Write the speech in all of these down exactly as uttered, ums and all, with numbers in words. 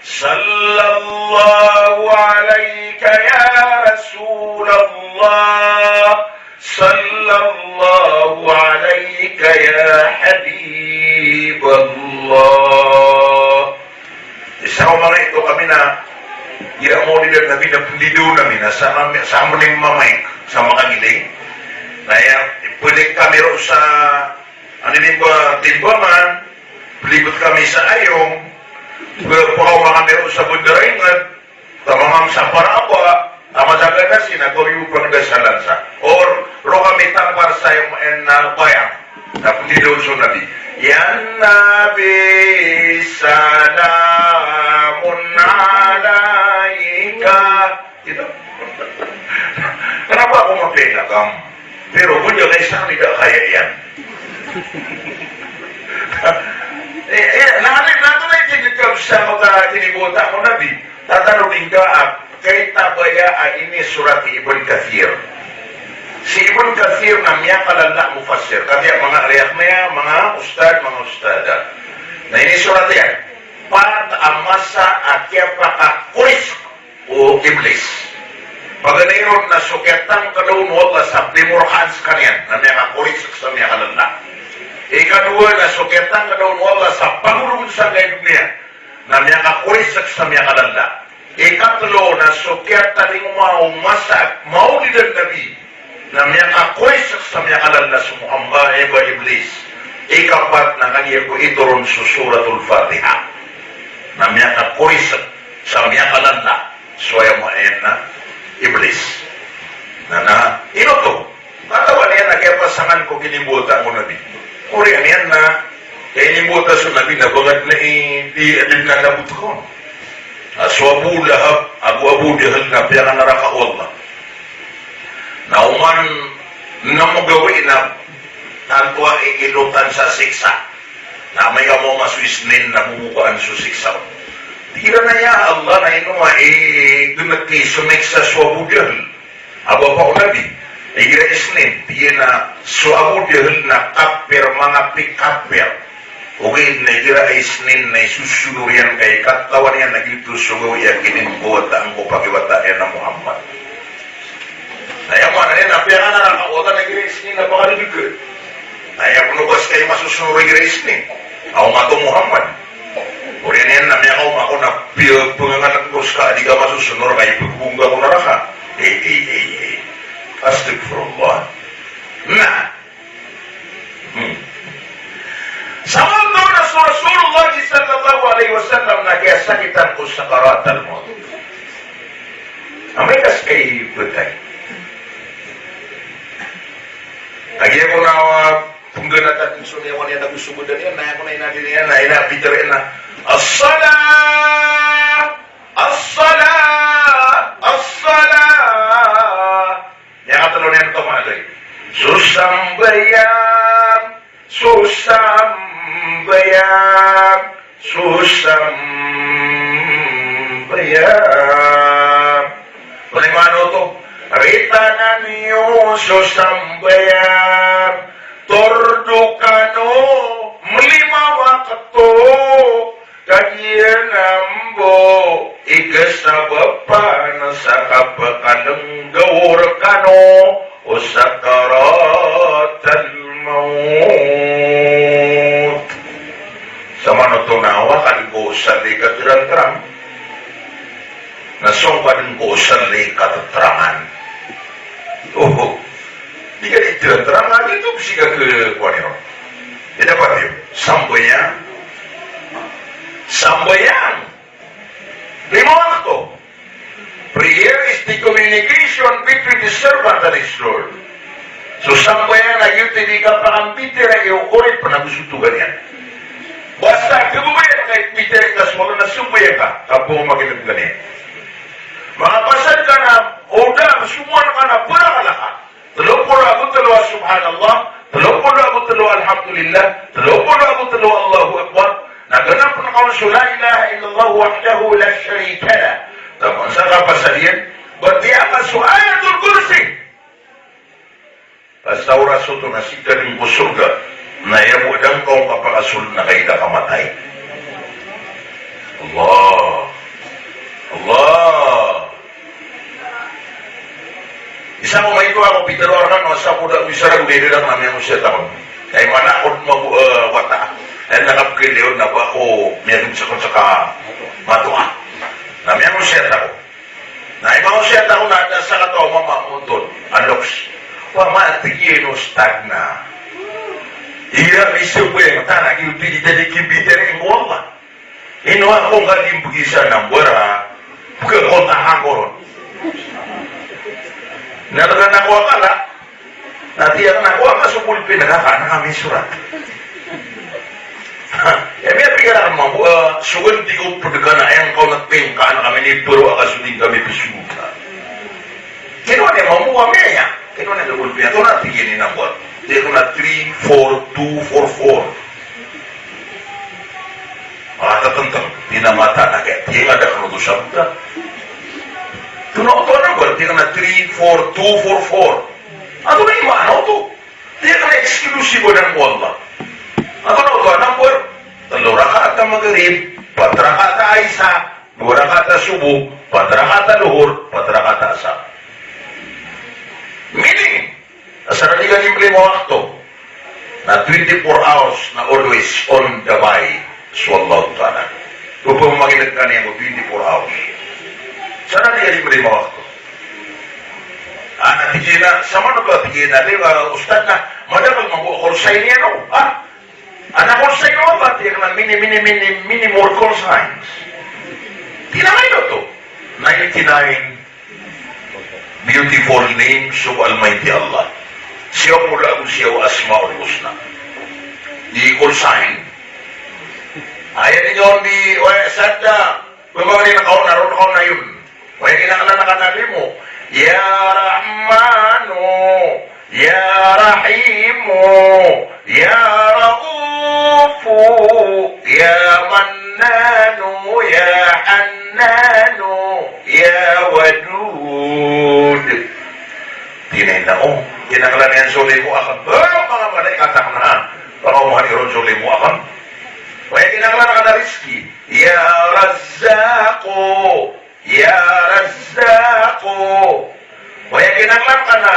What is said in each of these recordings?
Sallallahu alayka ya Rasulullah, sallallahu alayka ya Habiballah. Isa ko manga ito kami na, igira Mawlid an Nabi na pndidaon ami na sa, sa mling mamaik, sa makagiling. Na aya, pwede kami ro sa, ano ini ba, timbangan, Plibot kami sa ayong, pakaoma kami ron sa Bundaraingad, tamamang sa Paraba, tama sa Ganasin, na koriyo pagdasalan sa. Or, ro kami tampar sa ayong en na bayang, na pndidaon so Nabi. Ya Nabi, salamun alayka. Ito. Kenapa aku mapailakam? Pero bo niyo kay sa kanila kaya iyan. Eh, eh, na, na, na, na, na, kinigab sa mata, kinibota ko Nabi. Tatanong din ka, ah, kay tabaya, ah, ini surat i Ibn Kathir. Si Ibn Kathir na miyakalala mufassir. Kaya manga riyak na yan, manga ustad, manga ustada. Na ini surat iyan. Pat a masa a kiyapakakoris o Iblis. Paganay ron na so kiyatangkd on o Allah sa pimorkaan skaniyan, na miyakakoris sa miyakalala. Ikadowa na so kiyatangkd on o Allah sa pangolog sa angkai doniya, na miyakakoris sa miyakalala. Ikatlo na so kiyatalingoma o masa a Mawlid an Nabi, na miyakakoris sa miyakalala so Muhammad, eh, ba Iblis. Ikapat na kagiya ko itoron so Suratul Fatiha, na miyakakoris sa miyakalala so aya maana na Iblis. Na, na, ino oto? Katawan iyan na kiyapasangan ko kinibota ko Nabi. Oriyan iyan na, kay kinibota so Nabi na bangad na i, di, di na nabot ko. Na so Abu Lahab, ago Abu Jahal na piyakanaraka o Allah. Na oman na magawii na tanto a iilotan sa siksa. Na amay ka mawma so Isnin na bobokaan so siksa. Tig iran a ya Allah, na ino a i, gnk i somiksa so Abu Jahal. A bapa o Nabi, igira Isnin, tig iyan a so Abu Jahal na kapir, manga pikapir. Ogaid na igira Isnin na isosonor iyan ka i katawan iyan a giyoto so gawii a kinimbawataan ko pakiwata iyan a Muhammad. Na aya maana niyan na piyakanaraka o Allah na igira Isnin na pakadodog. Na aya pnogos ka i masosonor igira Isnin a omat o Muhammad. Oriyan iyan na miyakaoma ako na piya, pnganganak ko ska a di ka masosonor ka i pgbongga ko naraka. Eh, eh, eh, eh. Astagfirullah. Na. Hmm. Samanoto na so Rasulullah sallallahu alaihi wasallam na kiyasakitan ko sakaratal maut. Amay ka ska i btay. Kagiya ko na, ah, pngganatan so niyan, wani anak so bodan iyan, na aya ko na inadn iyan, na ina pitr iyan na, "As-salah! As-salah! As-salah!" Aya katlo niyan oto, maana oto, so sambayang, so sambayang, so sambayang. Aya maana oto, ritangan iyo so sambayang, tordo kano mlima wakto, kagiya na mbo i kasabapan sa kapakalnggaw rkano o sakaratal maut. Samanoto na awa ka dn ko salli katrangtrang. Na song ka dn ko salli katrangtrang. Oho. Di ka di trangtrang lagi to, psi ka ke, kuwan iyo. Di dapat iyo. Sambayang. Sambayang. Lima wakto. Prayer is the communication between the servant and his Lord. So sambayang na giyoto i di kapakambitiyarai o oripn ago so togan iyan. Basta kababayaan ka i pitiyara ka so Allah na sambayang ka, ka pamakin'g ka niyan. Makapasad ka na, o da, somowaan ka na, parakala ka. Tlo polo ago tlo a subhanallah, tlo polo ago tlo a alhamdulillah, tlo polo ago tlo a Allahu Akbar. Na ganapn ka on so la ilaha illallah wahdahu la sharika lah. Taman sa kapasad iyan, batiya ka so Ayatul Kursi. Basta oras oto na sii ka dn ko sorga, na aya bo dn ka on kapakasold na kagiya ka matay. Allah. Sa ko maito ako, pitharo a rkano a sa ko da wisara ko daidadak na miyangosiyat ako. Ay mana ako mabo, eh, wata. Ay na kapkiliyon na ba ako miyagn saka saka matoa. Na miyangosiyat ako. Na imangosiyat ako na da sakataw a mama a montod. Andoks. Wa ma tig iyan, Ustad, na ira miso ko aya matana, iyo di di dadi kimbitari ko Allah. Ino ako ngka di mbgi sa number a pkhakontak ako ron. Na tgan ako a kala, na tiyak na ako a ka so ballpen ka, ka na kami sorat. Aya miyapikir akn mambo a so gandi ko pd ka na aya ngka on a tingka na kami ni paro a ka so di ngka mipsogod ka. Kino aya mambo kami aya? Kino aya ka ballpen? Antonaa tig iyan i number? Tig iyan a three four two four four. Makatatantang, di na matana kaya, di nga da kano to sabda. Tonaa oto a number, di nga na three four two four four. Antonaa i maana oto? Di nga na exclusive o dan ko Allah. Antonaa oto a number? Tlo rakaat a Maghrib, pat rakaat a Isha, dowa rakaat a Subuh, pat rakaat a Luhur, pat rakaat a Asar. Meaning, Asar a di ka di mlima wakto na twenty-four hours na always on the by so Allah Ta'ala. Roo pamakin'g ka niyan ko twenty-four hours. Asar a di ka di mlima wakto. Ana tig iyan a, sa mano ba tig iyan a, di ba, Ustad na, madakl mambo a call sign iyan o. Ah, Ana call sign o Allah, tig iyan a many, many, many, many more call signs. Tig iyan a maito oto. Ninety-nine beautiful names of Almighty Allah. Siyaw polo ago siyaw Asmaul Husna. Di call sign. Aya niyo di, oy, sadda. Baba ni nakaw na, ron nakaw na iyan. Aya kinanglan ka na limo. Ya Rahmanu, Ya Rahimu, Ya Raufu, Ya Mannanu, Ya Hannanu, Ya Wadud. Tig iyan a, o, kinanglan iyan so limo akn. O, manga malaikat akn a. Manga omani ron so limo akn. Aya kinanglan ka na rizki. Ya Razzaqu, Ya Razzaqu. Aya kinanglan ka na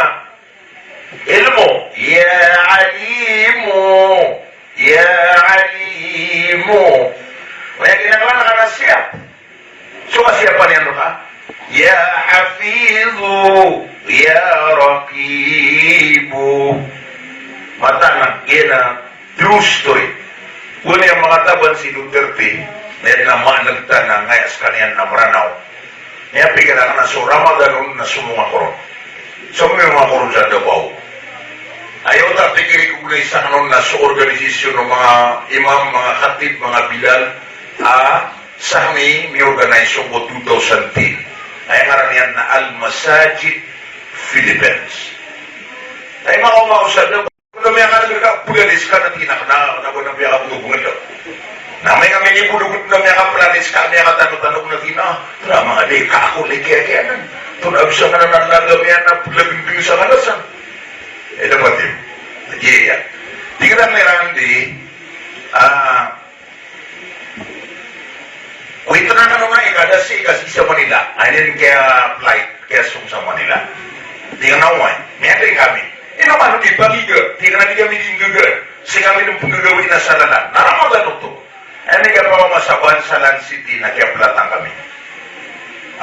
ilmo. Ya Alimu, Ya Alimu. Aya kinanglan ka na siyap. So kasiyapan iyan roo ka? Ya Hafizu, Ya Raqibu. Mataan a giyanan true story. Gowani a manga taban si Duterte, na aya na maan'g tano a ngaya skaniyan na Mranaw. Miyapikir akn a so Ramadan on na somong ako ron. Somong ako ron sa Davao. Aya oto a pikiri ko gowani sakn on na so organisasyon o manga imam, manga khatib, manga bilal, a Sami, miyorganize on ko two thousand ten. Aya ngaran iyan na Al Masajid Philippines. Aya makaoma ko sa Davao na miyakarga ka, planis ka na tinak na, na ba na miyakabogobogod. Na amay ka minibologod na miyakaplanis ka, miyakatanotanog na tina, na manga di ka ako likiyakiyanan. Tonaa bisa ka na nanaga miyan na plagbing sa kalasan. Eh, dapat yun. Iya, iya. Tig iran iran di, ah, Wait na kano na ikada si, ikasi sa Manila. Aya niyan kiya-flight, kiyasong sa Manila. Tig iyan a oway, miyatay kami. Ino kano di pagiga, tig iyan a di kami di nggaga. Sii kami dn pnggagawii na sa lalan. Na Ramadan oto. Aya niyan kiyapakaoma sa Bansalan City na kiyaplatan kami.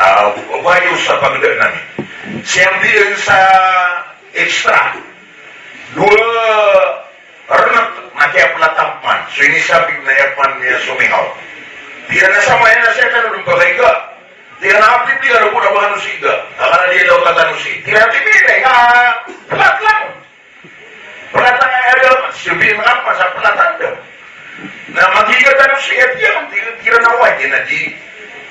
Ah, bayo sa pagdaan ami. Siyam dn sa extra. Dowa Rnk na kiyaplatan pman. So inisabik na aya pman miyasomingkaw. Tig iran a samaya na siya kano dn pagaiga. Tig iran a apdi tig iran a bo na ba kano sii ga. Akala di daw ka tano sii. Tig iran a tibinay ka plat lang. Plat lang aya da. Sabiin ka pman sa plat anda. Na magiga tano sii, tig iran, tig iran a oway, di na di.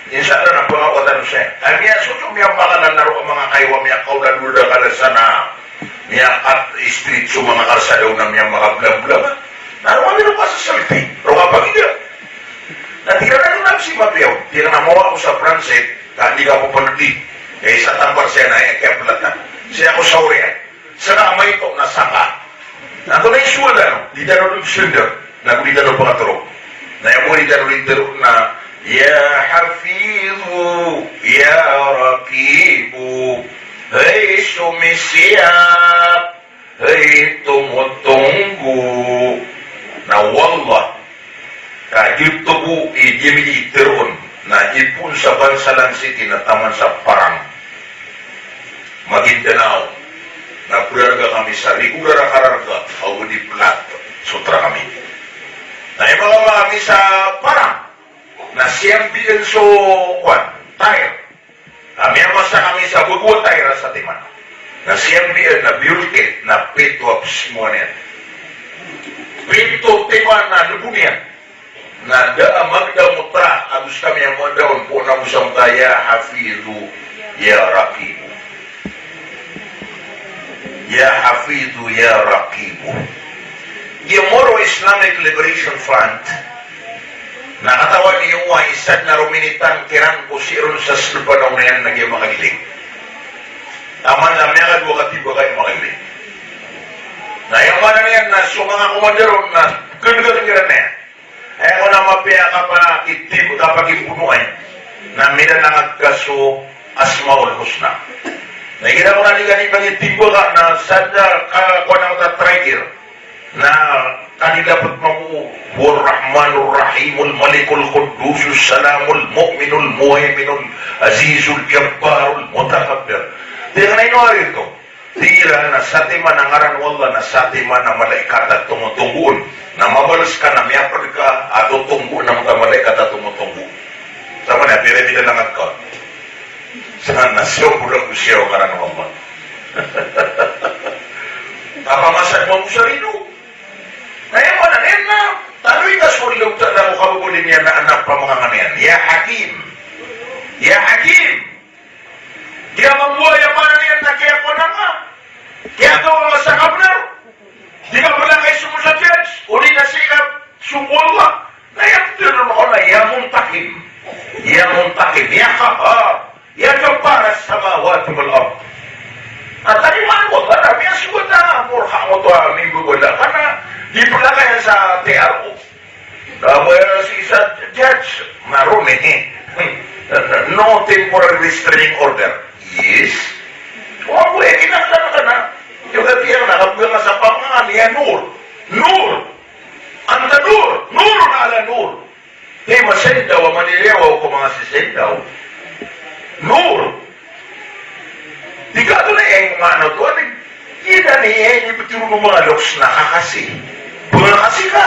Insha Allah na pangawatan saya. Ay, miyasoso, miyamakalan na roo a manga kaiwa, miyakaolan o da kala sana. Miyakat-street so manga karsada o na miyamakablabla. Na roo kami roo kasasalti. Roo kapagida. Na tig iran a roo na si mapiya on. Tig iran a mawa ako sa transit, ka di ka papanagdi. Kaya sa tampar saya na, eh, kaya pelatan. Saya ako sa Orian. Saka maito na saka. Na antonaa i sowal tano, di tano dn psndg, na go di tano pakatorog. Na aya bo di tano dn tero na, Ya Hafizu, Ya Raqibu. Hay, Tomisiyap, hay tomotonggo. Na wallah, ka giyoto bo i diyami di teroon, na ipoon sa bansalan siti na taman sa Parang, Maguindanao, na berarga kami sa rigorar a kararga, ago di pelat so tra kami. Na aya makaoma kami sa Parang, na siyambian so, kowan, tire. Na miyamasa kami sa bego a tire a satiman. Na siyambian na biyolkit na pito a psimowa niyan. Pito timan a lebo niyan. Na da a magdam o tra, ago sekami a madaon, poon ago sa mota, "Ya Hafizu, ya Raqibu. Ya Hafizu, ya Raqibu." Giya Moro Islamic Liberation Front, na katawan iyo a isa den a rominitan kiran ko siron sa slepan a onayan na giya makaliling. Taman na miyakadowa ka timbaka i makaliling. Na aya maana niyan na so manga commander on na kendegan kiran iyan. Aya ko na mapiya a kapakitib-, kapakibonoay. Na milalangag ka so Asmaul Husna. Na igira ko na di kani pagitimbaka na sadar ka ko na mata traitor. Na kani dapat mako, "Huwar Rahmanur Rahimul Malikul Quddusus Salamul Mu'minul Muhaiminul Azizul Jabbarul Mutakabbir." Di ka na ino ari to. Tig iran a satiman a ngaran o Allah na satiman a malaikat a tomotonggo on. Na mabalas ka na miyaped ka a totonggo na manga malaikat a tomotonggo. Sa mana, pira-pira na ngaka. Sa na siyaw ko lang ko siyaw ngaran o Allah. Apa masa mo sa rido? Na aya maana niyan na, tanoy ka so Allahu Ta'ala ko kababaloy niyan na anak pamangangan iyan. Ya Hakim. Ya Hakim. Giya mambo a aya maana niyan na kiyakowa ngka, kiyagawa ngka sa kabenar. Di ka pelakay somo sa judge, odi na sii ka sogo o Allah. Na aya petero on na ya Muntaqim. Ya Muntaqim, ya Qahhar, ya Jabbar as-samawati wal ard. Na tarimaan o Allah na miyasogat a morka oto a mimbobola ka na di pelakayan sa T R O. Kabaya si isa judge, na roo, eh. No temporary restraining order. Yes. Wa ko, eh, kinakatan ka na. Yung katiyan na, kapegang ka sa pamangan, ya Nur. Nur. Anta Nur. Nurun ala Nur. Di masendaw a maniliyawaw ko manga sisendaw. Nur. Di ka to na aya maana oto, adi. Ida ni aya inibetero o manga loks na kakasi. Pengakasi ka.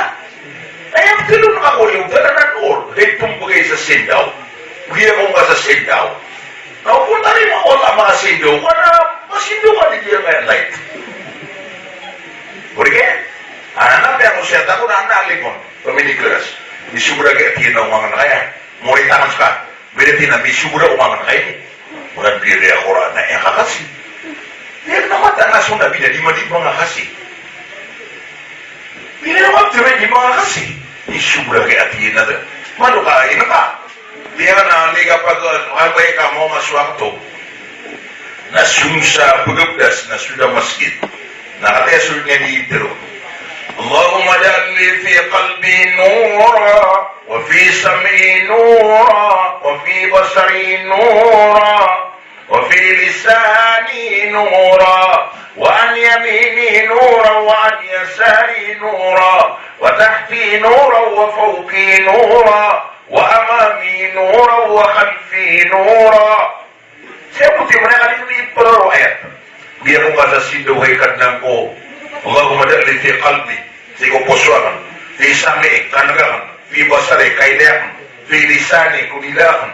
Aya betero na kakori o dala na Nur. Di pembegay sa sendaw. Begi ako ngka sa sendaw. Na opama tarimaan o Allah a makasendaw ka na, masendaw ka di giya ngka light. Bori ka? Ana na, piyakosiyat ako na ana, alim on. Pamini kelas. Di sobra kaya tiyan na omangan kaya. Mori tangan ska. Bida tina misobra o manga kay. Manga bida ako ra na aya kakasi. Aya na mata na so na bida di madi manga kasi. Bida na mata di manga kasi. Misobra kay ati na da. Malo ka, ina ka. Di na ni ka pag, abay ka mo maswakto. Na song sa pagabdas na so da masgit. Na kataya so niyan di tero. Allahumma ij'al li fi qalbi nura, wa fi sam'i nura, wa fi basari nura, wa fi lisani nura, wa an yamini nura, wa an yasari nura, wa tahti nura, wa fawqi nura, wa amami nura, wa khalfi nura. Sii ko timan a kalimbali i paro ayat. Biyako ngka sa sindaw hay Kadnan ko. Allahumma ij'al li fi qalbi, sii ko poso aken. Fi sam'i, kaneg aken. Fi basari, kailay aken. Fi lisani, ko dila aken.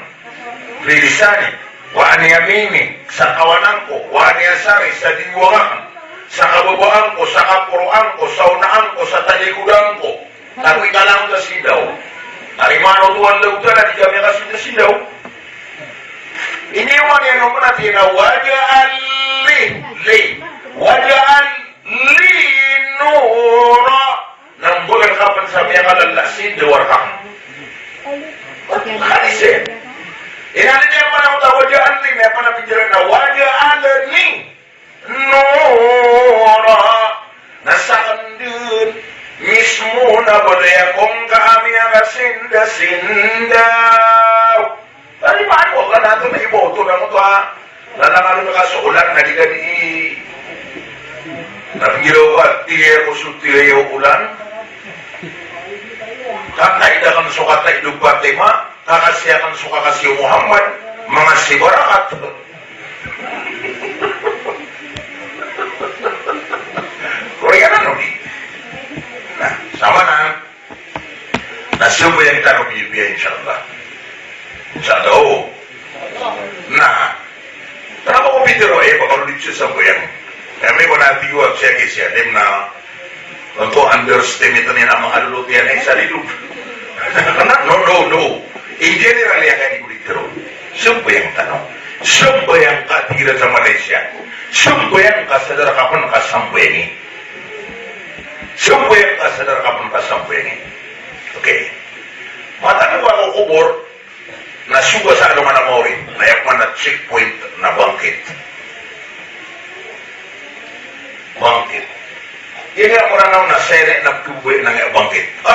Fi lisani, wa an yamini, sa kawanan ko. Wa an yasari, sa diwang aken. Sa kababaan ko, sa kaporoan ko, sa onaan ko, sa talikodan ko. Tagoy ka langon sa sindaw. Tarimaan o Tuhan Allahu Ta'ala, di ka miyakasindasindaw. Ini man iyan o manati na waj'al li, li. Waj'al li nura. Na mbagan ka pen sa miyakalala a sindaw a rkaka. Hadis iyan. Ina niyan man a waj'al li, na pen a pinjaran na waj'alni nura, na saken den mismo na baloy ako ngka a miyakasindasindaw. Tarimaan o Allah na antonaa i ba oto na moto a, na Alang-alang ka so olan na di ka di. Na pingiraw ka, tig iyan ko so tig iyan o olan. Kataid akn so kataid o Fatima, kakasi akn so kakasi o Muhammad, manga si Barakat. Korean ano di? Na, sama na. Na sambayang tano bibiya, insha Allah. Insha Allah, o. Na. Kna ba ko pitharo, e, ba kano di siya sambayang. Kami ba na tiwa siya ki siya, dem na, anto underestimate niyan a manga lolot iyan, e, sa lilog. Kna, no, no, no. In general iyan, kaya di ko di tharo. Sambayang tano. Sambayang ka, tig iran sa Malaysia. Sambayang ka, sadar ka pn ka sambayangi. Sambayang ka, sadar ka pn ka sambayangi. Okay. Matano ba ko kobor, na soga sa alongan a maori, na aya pman a checkpoint na bangkit. Bangkit. Aya nga Mranaw na sene na pkhababayai na nga bangkit. Ha?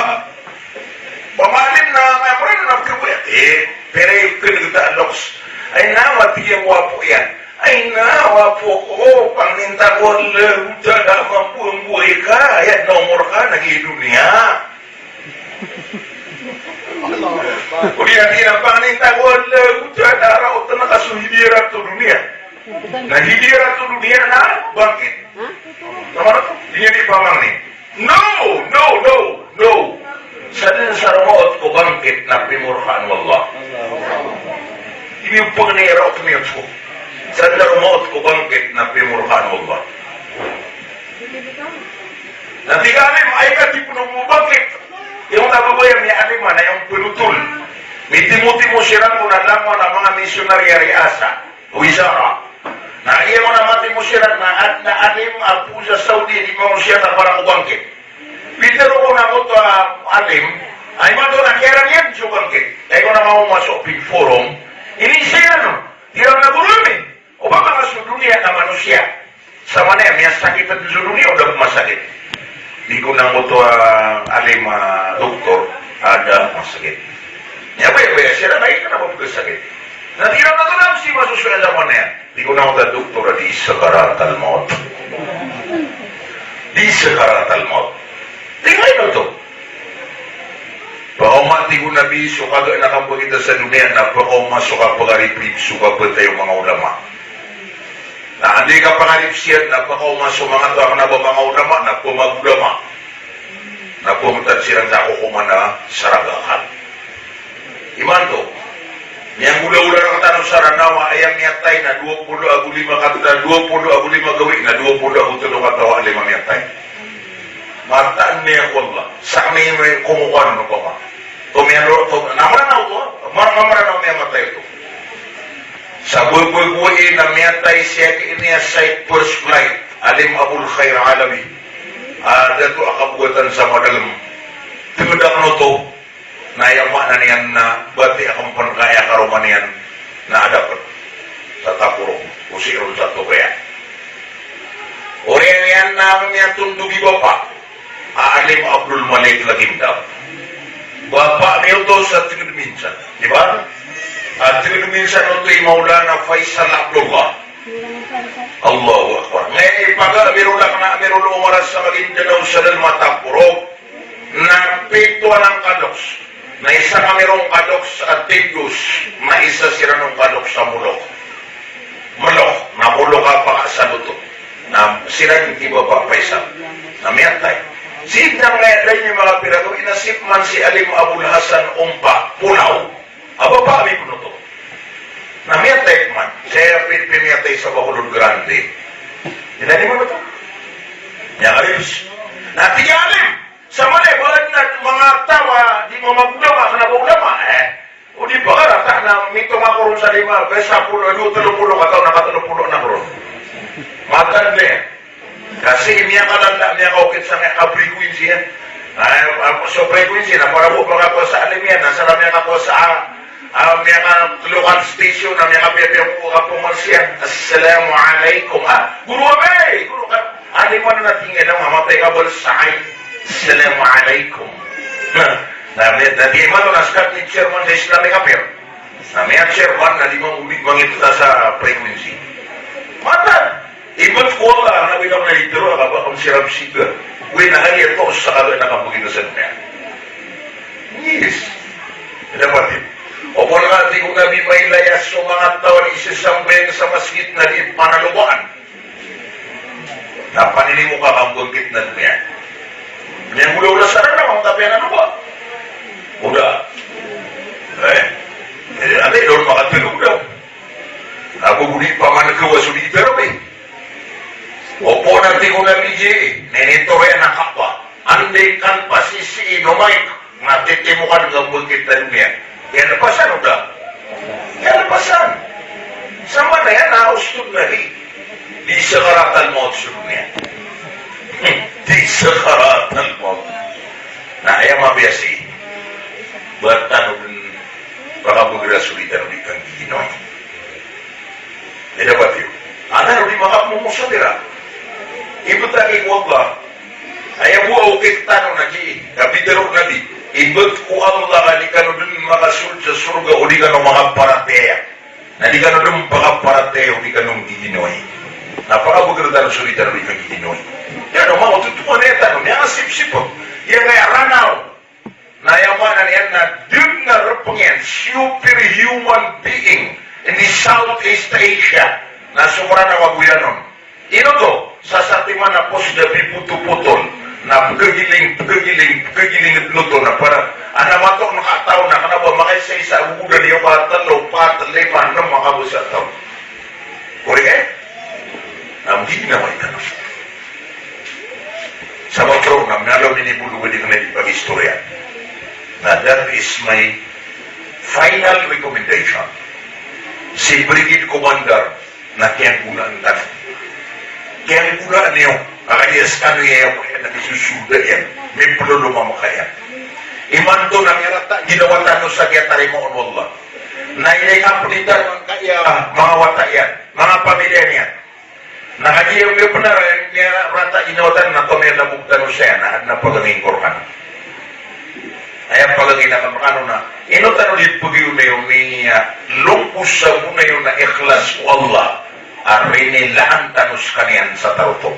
Pamalim na nga Mranaw na pkhababayai. E, pira i kn gta loks. Ay na, mati iyan wapo iyan. Ay na, wapo ko, pangninta ko Allahu Ta'ala a mambo a mbowai ka, aya nomor ka na giya i doniya. Odi na di na pangninta ko Allahu Ta'ala a raotan ka so hidiyara to doniya. Na hidiyara to doniya na bangkit. Na mana to? Di niyan di pamangni. No, no, no, no. Sadn sa roo maot ko bangkit na pimorkaan o Allah. Ini pangni raot niyo to. Sadn sa roo maot ko bangkit na pimorkaan o Allah. Na tig a alim, aya ka di pn o bangkit. Aya mababaya, miyalim a, na aya pnotol. Mitimo-timo siran ko na langon a manga misyonaryo a riasa, wizara. Na aya ko na matimo siran na adn a alim a poon sa Saudi a di maosiyat a para ko bangkit. Pitharo ko na oto a alim, aya mato na kiyarang iyan so bangkit. Aya ko na maoma so pig forum. Ini siran o, tig iran a goro ami, o ba manga so doniya na manosiya. Samanaya miyasakit a so doniya o da pn masakit. Tig o na oto a alim a doktor a da masakit. Aya ba, aya ba, siran na aya kna ba pkhasakit. Na tig iran a oto na msi masosoya samanaya. Tig o na oto a doktor a di sakaratal maut. Di sakaratal maut. Tig iran oto. Pakaoma, tig o Nabi, so kagaan a kapakita sa doniya na pakaoma so kapakariprip so kapatay o manga ulama. Na anda i kapangarip siyan na pakaoma so manga taw a kna ba manga ulama na pmagulama. Na pmtad siran sa kokoman a saragakan. Imanto, miyanggolawla rktano sa Ranaw a aya miyatay na dowa polo ago lima kata, dowa polo ago lima gawii na dowa polo ago tlo kataw a alim a miyatay. Mataan iyan ko Allah. Sakn i komokowan o pama. To miyalo, to, na Mranaw to, Mranaw, Mranaw miyamatay oto. Sa bebegoi na miyatay siya ki ini a side first flight, Alim Abul Khair Alawi. A, dato a kabogatan sa Madalem. Tenged akn oto. Na aya maana niyan na bati akn pn ka aya karoma niyan na adapn sa Tapurok, o si Ron sa Tobaya. Oriyan iyan na miyatondog i bapa a Alim Abdul Malik Lagindab. Bapa mi oto sa tig iyan minsan, di ba? A tig iyan minsan oto i Maulana Faisal Abdullah. Allahu Akbar. Ngay ipaga Amirul, akn a Amirul Umara sa Maguindanao sa dalm a Tapurok. Na pito anan kadoks. Na isa kami ron kadoks a Tindos, na isa siran on kadoks a Molok. Molok, na Molok a pakaasal oto. Na siran i Bapa Faisal. Na miyatay. Sii dn a miyatay, miyakapira to, inasip man si Alim Abul Hasan Ompa, Punaw. A bapa ami pn oto. Na miyatay pman. Saya pi-, pimiyatay sa Bacolod Grande. Ina di man oto. Miyakaribs. Na tig a alim. Samanaya ba adn a manga taw a di mamagulama, kna ba ulama, e. O di pakarata na mitong ako ron sa lima, ba sapolo, dowa, tlo polo kataw na katlo polo anan ron. Mataan iyan. Kasi miyakalanda, miyakaokit sangkaya ka-frequency iyan. Ay, ah, so frequency na para bo makatowa sa alim iyan, na sa miyakatowa sa, ah, miyaka-local station, na miyakapiyapiya bo ka-commerce iyan. Assalamu alaikum. Ah, goro ami, goro ka. Alim anan a tig iyan a mamatay ka bal sa ay. Assalamu alaikum. Na, na, na, di man na skat ni chairman sa Islamic Affair. Na miya-chairman na di man uli mangita sa frequency. Matan. Ibt ko Allah, na bilang na itero, a kabaka msirap sika. Wi na kaya to, sa kaga na kabagi na sa dunya. Yes. Dapat yun. O kon ka, tig o Nabi, mailay a so manga taw a di sisambayang sa masgit na di panalobaan. Na panini mo ka kambangkit na dunya. Niyan mo daw na sa rana, mangtapiyan na ba? Uda. Eh. Eh, ano yun, makatulog daw. Ago guni paman kawa so di tero, eh. Opama na tig o Nabi, di, nenitoro iyan a Kaaba. Anda i kan pasisii no maik, na titimokan ka bangkit a dunya. Iyan pasan o da? Iyan pasan. Samanaya na, a ostod na di. Di sakaratal mawt so dunya. Di sakaratal mawt. Na aya mabiya sii. Ba tano dn pakabagr a so di tano di kanggiginawa. Aya dapat iyo. Ana odi makapmomoso tira. Ibt a tig o Allah. Aya bo a okit tano na di, kapitero o Nabi. Ibt ko Allah ka di kano dn makasold sa sorga o di kano makaparatiyaya. Na di kano dn pakaparatiyaya o di kano nggiginawa. Na pakabagr tano so di tano di kanggiginawa. Aya no, manga ototoman aya tano, miyanga sipsip. Aya kaya Ranaw. Na aya maana niyan na dn a rpng iyan, superhuman being in the Southeast Asia. Na so Ranaw a goyanon. Ino to, sa satiman a pos da pipotopotol. Na pkagiling, pkagiling, pkagiling dn oto na para, ana mato na kataw na kna ba makaisaisa a gogodan iyo ka tlo, pat, lima, nem a kabasa taw. Korek, eh? Na mdi na may tano. Sabap roo na miyalo ini bulu di kna di pag-istorya. Na that is my final recommendation. Si Brigade Commander na kiyanggonaan tano. Kiyanggonaan iyo, a kaya skano iya, iya, na misosold iyan, miplolomamaka iyan. Imanto na miyarata, ginawa tano sa kiyatarimaa on o Allah. Na inikaplita na kaya manga wata iyan, manga pamilya niyan. Na kagiya miyapnar, miyarata ginawa tano na tomiyalabog tano saya na adn a pagangingkorkan. Aya pagangina ka makano na, ino tano di pagiyona iyo, miyalongkos sa bona iyo na ikhlas ko Allah, a rinilaan tano skaniyan sa taroto.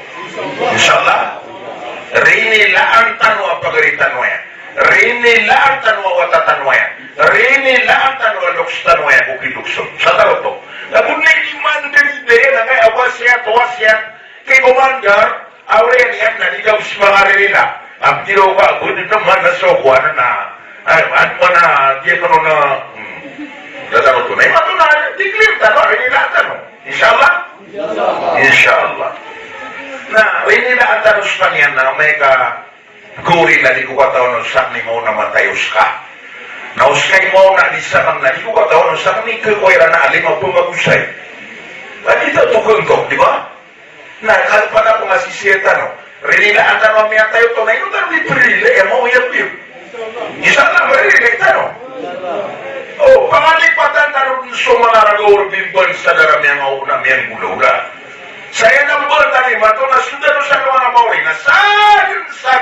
Insha Allah. Rinilaan tano a pagari tano aya. Rinilaan tano a wata tano aya. Rinilaan tano a loks tano aya ko kilokson. Sa taroto. Ago na di man dari daya na kaya wasiyat, wasiyat. Ki Commander, a oriyan iyan na di daw smangarerila. Ago di daw ka, ago di naman na so, kuwan na. Ay, ano na, di ko na, hmm. Dadaw to na. Imanto na, di clear tano, rinilaan tano. Insha Allah? Insha Allah. Na, rinilaan tano skaniyan na, amay ka, Gori na di ko katawan o sakn i maona matay o ska. Na o ska i maona di sakn na di ko katawan o sakn i khakowa iran a alim a pmagosay. Ba di ta to khanto, di ba? Na kalpana ko nga sisiyatan o. Rinilaan tano a miyatay oto na ino tano di prila, aya maoyag iyo. Insha Allah, maririnig tano. O, pangalipatan tano dn so manga ragaw o rbimban sa dara miyangaona, miyanggolawla. Saya na mbaal tano imanto na so tano sa manga maori na sa dn sa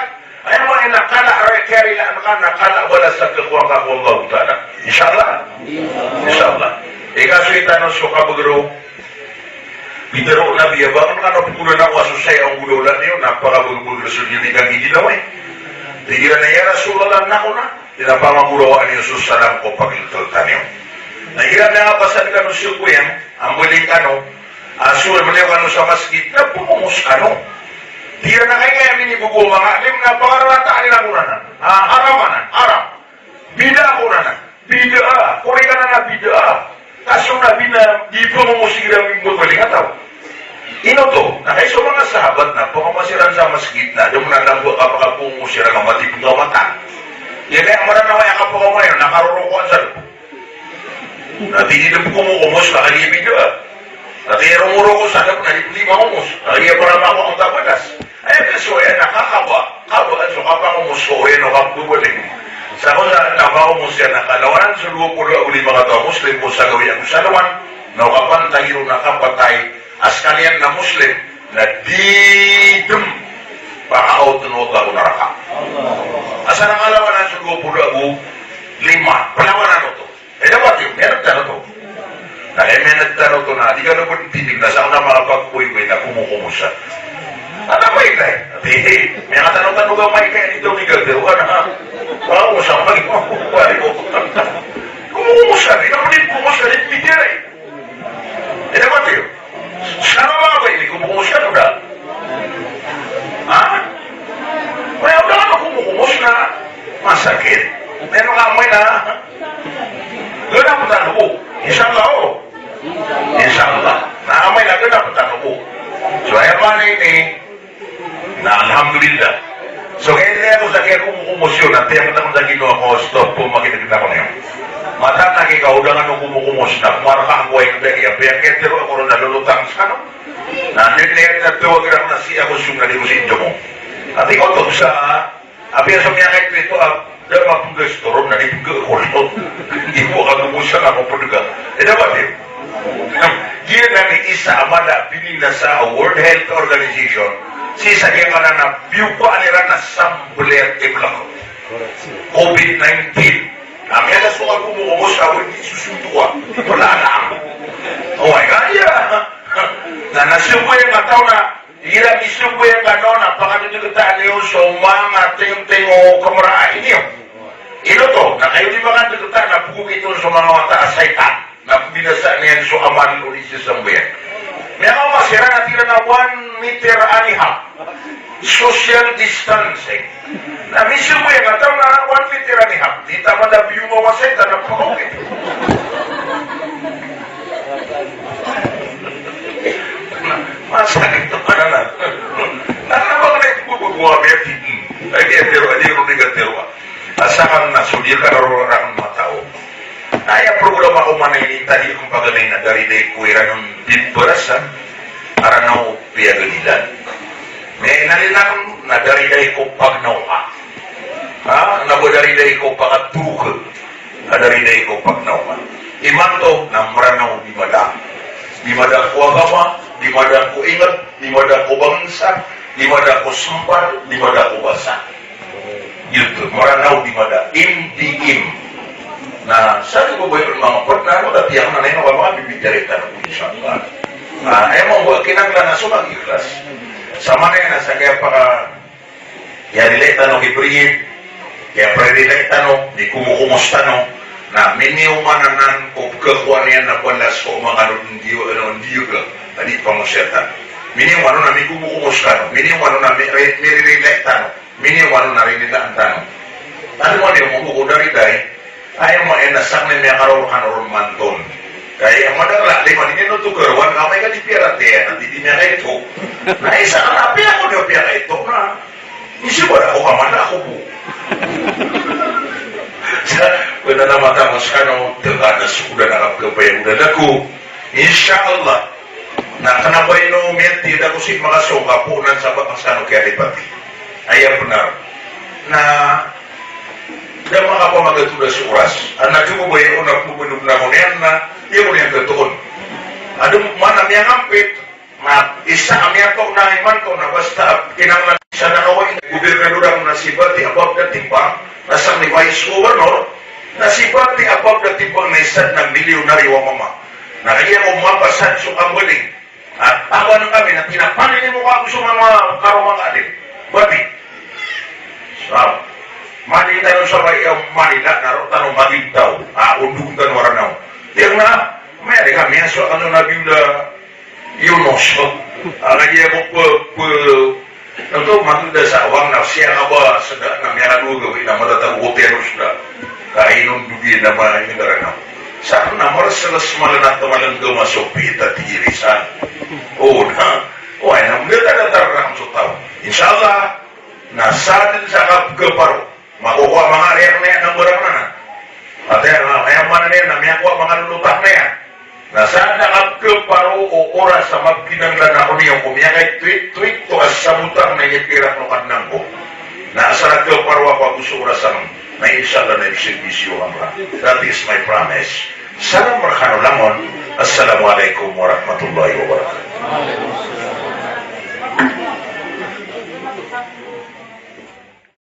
Aya maana na kala a kiyarilaan ka na kala a balas a khakowa ngka ko Allahu Ta'ala. Insha Allah. Insha Allah. Ikasoy tano so kabagr o pitharo o Nabi a ba ngka na pkhaolana ko a so saya a nggolawla niyo na pakabagr-bagr so niyo di kanggiginawa. Tig iran a, "Ya Rasulullah, na ko na." Di na pamagorawa niyo so salam ko pagltlt tano. Na igira miyangapasad kano so koyang, ambaling kano, a so mliyo kano sa masgit na pmomos kano. Di iran a kaya minibogo o manga alim na pangarata iran ko ranan. A, haram anan, haram. Bid'ah ko ranan. Bid'ah, kori ka ranan a bid'ah. Ka so Nabi na di pmomos igira mimbabaling a taw. Ino oto, na kay so manga sahabat na pmomos iran sa masgit na, da man a lamba a kapakapmomos iran a mati pngawatan. Aya kaya Maranaw a aya kapakaoma iran na karorokoan sa lamba. Na di di pmomos, na kagiya bid'ah. Na di romoroko sa lamba, na di pmomos. Na kagiya para mako ang tabatas. Aya kasoy a na kakaba, kaba so kapangomos ko ino kapbabaling. Sa ko sa kapangomos iyan na kalawanan so dowa polo ago lima kataw a Muslim ko sa gawii ago sa lawan, na o kapantag iron a kapatay a skaniyan na Muslim, na di dn pakaawtn o Allah ko naraka. Asar a kalawanan so dowa polo ago lima, plawanan oto. Aya dapat iyo, miyan'g tano oto. Na aya miyan'g tano oto Na di kano bo tindeg na sa ona makapagoy-oy na komokomosta. Ana ba ilay? Ati, miyakatano-tano ka may kaya nito ni Gato, ana. Aw, sa may mga kumpare ko. Komokomosta, di na pwede komosta, di pwede rin. Ina ba tiyo? Sana mga ba ini komokomosta, no da? Ha? May uda na komokomosta. Masakit. May mga amay na. Ganap tano bo. Inshallah, o. Inshallah. Na amay na ganap tano bo. So, aya maana ini, na alhamdulillah. So, kaya ako sa kaya komokomosyon, na tiyak ako sa Ginawa ko, stop po, makinig na ko niyo. Mata na kaya kaudangan o komokomos, na kumaraka ang buhay ng dagi, ang piyakitiro ako ron na lulutang sa ano? Na niliyat na tuwag lang na siya ko sung na di ko sinjo mo. Ati ko to sa Apiya so miyakaito ito a da mapengga so toron na di pengga ko lo. Di bo ka gumusa nga ko pengga. Ida ba di? Giyanan i isa a mala a bininasa a World Health Organization, sii sa giyangkanan a biyokaan iran a sambal iyan a iblak, COVID nineteen. Na miyada so kagomokomos a wadi sosotoa. Wala na. Oway, kaya. Na, na siyogo iyan a taw na Igira misogo iyan kano na pakadedegeta niyo so manga tingting o kemeraay niyo. Ino to, na kayo di makadedegeta na pegogit on so manga wata a saitan. Na pembinasa niyan so amal o di sesambayang. Miyakaoma siran a tig iran a one meter and a half. Social distancing. Na misogo iyan a taw na one meter and a half. Di tamad a biyongaw a saitan na pegogit. Masakit to, ano na. Na kena ba kena ibububuwa, miyati. Ay, di atero, di ro, di atero. Asa kan na, so di ka ro, ran matao. Aya programa ko man ini, tadi ko paganay na daridai ko iran on piperasan, Aranaw Piyagadilan. May nalilang na daridai ko pagnawa. Ha? Na bo daridai ko pagatuka. Ka daridai ko pagnawa. Imanto na Mranaw di mada. Di mada ko agama, di mada ko inged, di mada ko bangsa, di mada ko sempal, di mada ko basa. Giyoto, Mranaw di mada, M D M. Na, sa di ko ba iyan manga pernah, no, tapi ang nanay, no, ka manga bibitiyara tano, inshallah. Na, aya mambo a kinanglan na so mag-ikhlas. Sa manaya na sa kiyapaka Kiyarelate tano ki Brigid, kiyaparelate tano ki komokomos tano, na miniyoman anan ko pekakowa niyan na balas ko manga ron ndiyo, ano, ndiyo ka, adi pangosiyatan. Miniyoman on na mikomokomos kano, miniyoman on na mi-, re-, mirerelate tano, miniyoman on na rinilaan tano. Tano man iyo, mangko ko daridai, Aya maana na sakn i miyakaroro kano ron manton. Kaya madakl a lima di niyo to karowan, amay ka di piyaratiyaya, na di, di miyakaito. Na isa ka na piya ko niyo piyakaito na. Isa ba ako ka mada ako po. Sa, wala na matamos kano, teka na sukuda na kapkapay ang dala ko. Insha Allah. Na kena ba ino miyatid ako si makasong kapo nan sa bakang sano kiyalipati. Aya benar. Na da makapamagatoda so oras. Ana di ko ba iyo na pembenong na ko niyan na iyo ko niyan katoon. Ado mana miyangampit. Na isa a miyato na imanto na basta kinanglan sa nakawa ini gobernador a mona si Bati a bab da timbang, na sakn i vice governor, na si Bati a bab da timbang na isa na milyonaryo a mama. Na kagiya ko mapasad so kambaling. A, awan kami na tinapanini mo ka ago so manga karoma ka adin. Bati. Sa, mani tano sa bai a Manila, na roo tano magintaw. A, ondog tano Aranaw. Tig iyan a, miyari kami a so kano Nabiullah Yunus. A, kagiya ko pe, pe, Anto, mato da sa awang na siya ka ba, sa da, na miyakadwa gawii na matatago ko tiyaro sa da. Ka inon dogi na ma, inon da ran na. Sa na marseles malanat malanggama so pita tig iyan sa. O, na. O, ay, na mula ka da tarang so taw. Insha Allah, na sa den sa kapgaparo. Makokowa manga riyak niyan a barang anan. Ati aya, aya maana niyan na miyakowa manga lolotang niyan. Na sa da kapgaparo o oras a mapkinanglan ako niyo ko miyakaitwitwit to a sabotang na inipirak o Kadnan ko. Na asar a kaparo ako ago so oras anan. Na insha Allah na ibisibisi o amra. That is my promise. Salam rekano langon. Assalamu alaikum warahmatullahi wabarakatuh.